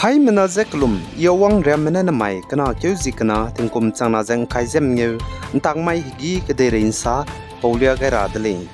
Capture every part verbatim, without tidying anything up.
Haimena je kelum, I Awang Riamme ne namai kena keu zi kena tingkum changna ze ngkai ze mengeu, ntak mai hegî kedeirei nsa paulia gai ra de lei.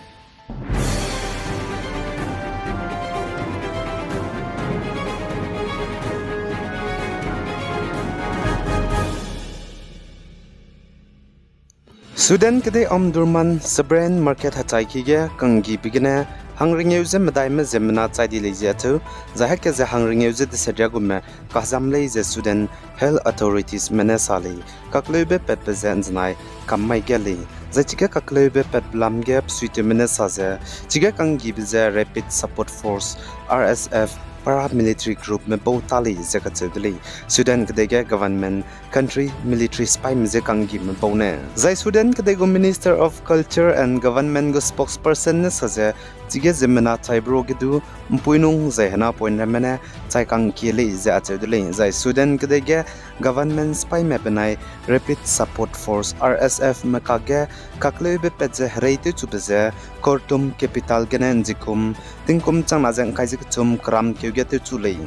Sudan kedei Omdurman Sovereign Market hechaiki ge kanggibe gene hangrengeu ze medaime ziemmena chai di lei ze acheu, zai haî ke ze hangrengeu ze desetria gume kahzam lei ze Sudan health authoritiesme ne sa lei. Kakleube patbe ze nzenai kam mai ge lei. Zai chige kakleube patbe lam ge besuitewme ne sa ze, chige kanggibe ze Rapid Support Force, R S F, paramilitary groupme bau ta lei ze kacheu de lei. Sudan kedei ge government, country, military sipaime je kanggime bau ne. Zai Sudan kedei gu Minister of Culture and Government gu spokesperson ne sa ze, chige ziemmena chaibe ru ge du mpuinung zai hena point ramme ne chai kangkie lei ze acheu de lei. Zai Sudan kedei ge government sipaime benai Rapid Support Force, R S Fme kakge kakleube pat ze herei tewchube ze Khartoum capital gene nzikum tingkum changna ze ngkai ze kechum keram keu ge tewchu lei.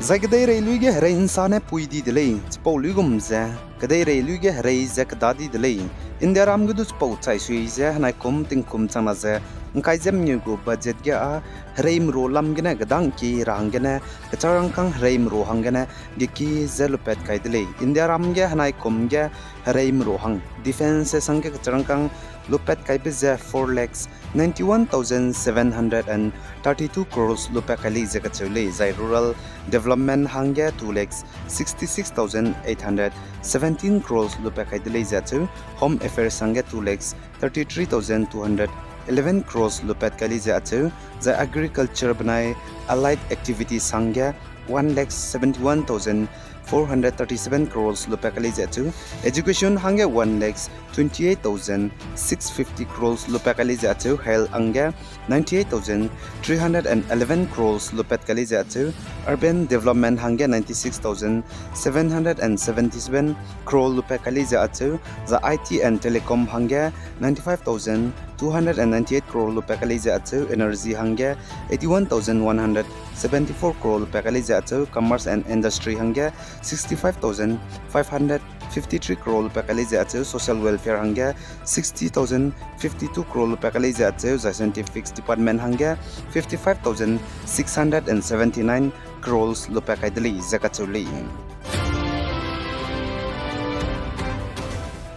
Zai kedeirei lui ge herei nsa ne pui di de lei, chipau luigum ze kedeirei lui ge herei ze keda di de lei. Indiaram ge du chipau chaisui ze henaikum tingkum changna ze ngkai ze mengeu gu budget ge â herei meru lam gene gedang ki ra hanggene kecharangkang herei meru hanggene geki ze lupat kai de lei. Indiaram ge henaikum ge herei meru hang defence sangge kecharangkang lupat kaibe ze four lakhs ninety-one thousand seven hundred and thirty-two crores lupat kai lei ze kacheu lei, zai rural development hangge two lakhs sixty-six thousand eight hundred seventeen crores lupat kai de lei ze acheu, home affairs hangge two lakhs thirty-three thousand two hundred eleven crores lupat kai lei ze acheu, zai agriculture benai allied activities hangge one lakh seventy-one thousand four hundred thirty-seven crores lupat kai lei ze acheu, education hangge one lakh twenty-eight thousand six fifty crores lupat kai lei ze acheu, health hangge ninety-eight thousand three hundred and eleven crores lupat kai lei ze acheu, urban development hangge ninety-six thousand seven hundred and seventy-seven crore lupat kai lei ze acheu, zai I T and telecom hangge ninety-five thousand two hundred and ninety-eight crore lupat kai lei ze acheu, energy hangge eighty-one thousand one hundred seventy-four crore lupat kai lei ze acheu, commerce and industry hangge sixty-five thousand five hundred fifty-three crore lupat kai lei ze acheu, social welfare hangge sixty thousand fifty-two crore lupat kai lei ze acheu, zai scientific department hangge fifty-five thousand six hundred and seventy-nine crores lupat kai de lei ze kacheu lei.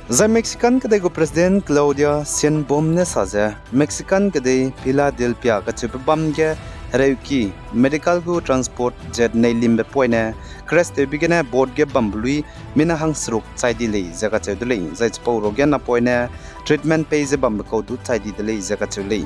Zai Mexican kedei gu President Claudia Sheinbaum ne sa ze, Mexican kedei Philadelphia kacheube bam ge hereuki medical gu transport jet neilimbe poine crash tewbe gene boat ge bambe lui mina hangseruk chai di lei ze kacheu de lei, zai chipau ruge napoine treatment pei ze bambe kau du chai di de lei ze kacheu lei.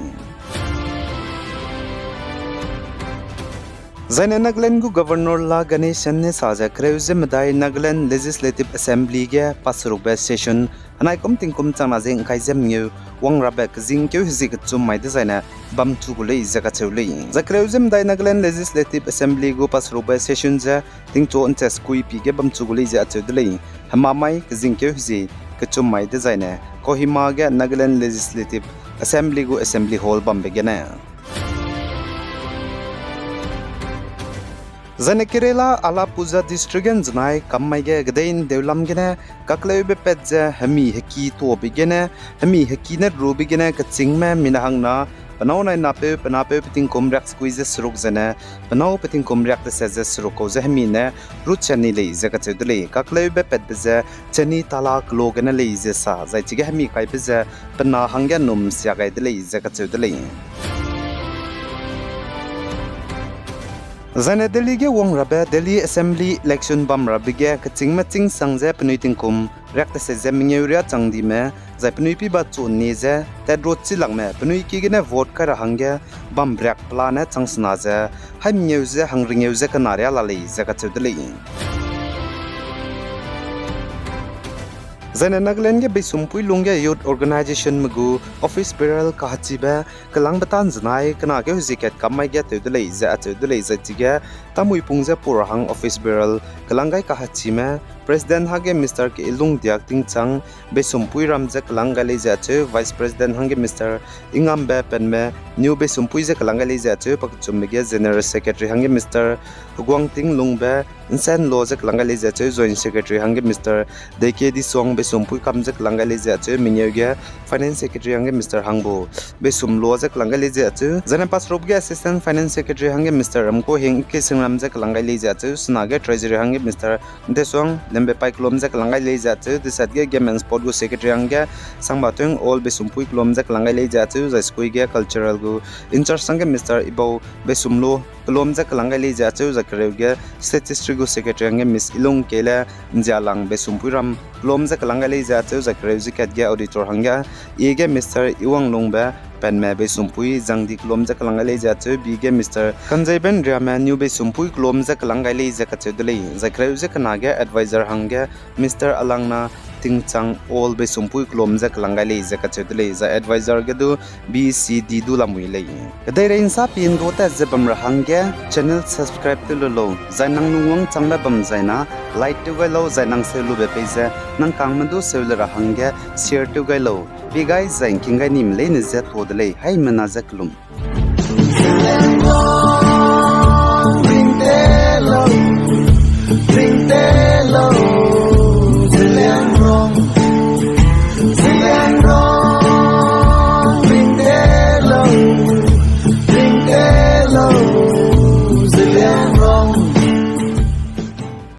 Zaine Nagaland gu Governor La Ganesan ne sa ze kereu ze medai Nagaland Legislative Assembly ge paserukbe session henaikum tingkum changna ze ngkai ze mengeu wang rabe kezingkeu hezie kechum mai dezaine bamchu gu lei ze kacheu lei. Zai kereu ze medai Nagaland Legislative Assembly gu paserukbe session ze tingchu nches kuipi ge bamchu gu lei ze acheu de lei. Hemamai kezingkeu hezie kechum mai dezaine Kohima ge Nagaland Legislative Assembly gu Assembly Hall bambe gene. Zaine Kerala Alappuzha District ge nzenai kam mai ge kedei ndeulam gene kakleube pat ze hemi heki tuabe gene, hemi heki ne rube gene kechîngme mina hangna penâu nai napeu, pe napeu pe tingkum riak sekui ze seruk zene, penâu pe tingkum riak teset ze seruk kau ze hemi ne ru cheni lei ze kacheu de lei. Kakleube patbe ze cheni tala kelo gene lei ze sa, zai chige hemi kaibe ze pe na hangge num sia gai de lei ze kacheu de lei. Zaine Delhi ge wang rabe Delhi Assembly election bam rabe ge kechîngme chîngsang ze penui tingkum riak teset ze mengeu riâ chang dime, zai penui piba chu ni ze tat ru chilakme penui ki gene vote kai ra hangge bam riak pela ne chang sena ze, hai mengeu ze hangrengeu ze kena riâ la lei ze kacheu de lei. Zaine Nagaland ge Beisumpui lungge Youth Organizationme gu office bearer kahechibe kelangbe ta nzenai kena keu hezie kat kam mai ge tew de lei ze acheu de lei, zai chige tamui pung ze pura hang office bearer kelang gai kahechime President hangge Mister Keilungdiak Tingchang, Beisumpuiram ze kelang gai lei ze acheu. Vice President hangge Mister Ingambe Penme, New Beisumpui ze kelang gai lei ze acheu. Pakechumbe ge General Secretary hangge Mister Heguangting Lungbe, Nsenlo ze kelang gai lei ze acheu. Joint Secretary hangge Mister D K Disuang, Beisumpui kam ze kelang gai lei ze acheu. Mengeu ge Finance Secretary hangge Mister Hangbo, Beisumlo ze kelang gai lei ze acheu. Zaine Pasrup ge Assistant Finance Secretary hangge Mister Ramkohing Kesingram ze kelang gai lei ze acheu. Sena ge Treasury hangge Mister Ntesuang Lembepai kelum ze kelang gai lei ze acheu. Desat ge Game and Sport gu Secretary hangge Sangbateng All Beisumpui kelum ze kelang gai lei ze acheu. Zai sekui ge Cultural gu in-charge hangge Mister Ibau Beisumlo kelum ze kelang gai lei ze acheu. Zai kereu ge State History gu Secretary hangge Miss Ilungkeile Nzialang, Beisumpuiram kelum ze kelang gai lei ze acheu. Zai kereu ze kat ge Auditor hangge A ge Mister Iwanglungbe Penme, Beisumpui Zangdi kelum ze kelang gai lei ze acheu. B ge Mister Kanzeiben Riame, New Beisumpui kelum ze kelang gai lei ze kacheu de lei. Zai kereu ze kena ge Advisor hangge Mister Alangna Tingchang, All Beisumpui kelum ze kelang gai lei ze kacheu de lei. Zai Advisor ge du B C D du lamui lei. Kedeirei nsa pi ndu tat ze bam ra hangge channel subscribe tew lu lau, zai nang lungwang changbe bam zaina like tew gai lau, zai nang seu lube pei ze nang kangme du seu le ra hangge share tew gai lau. Pie gai zai ngking gai nime leine ze to de lei, haimena ze kelum.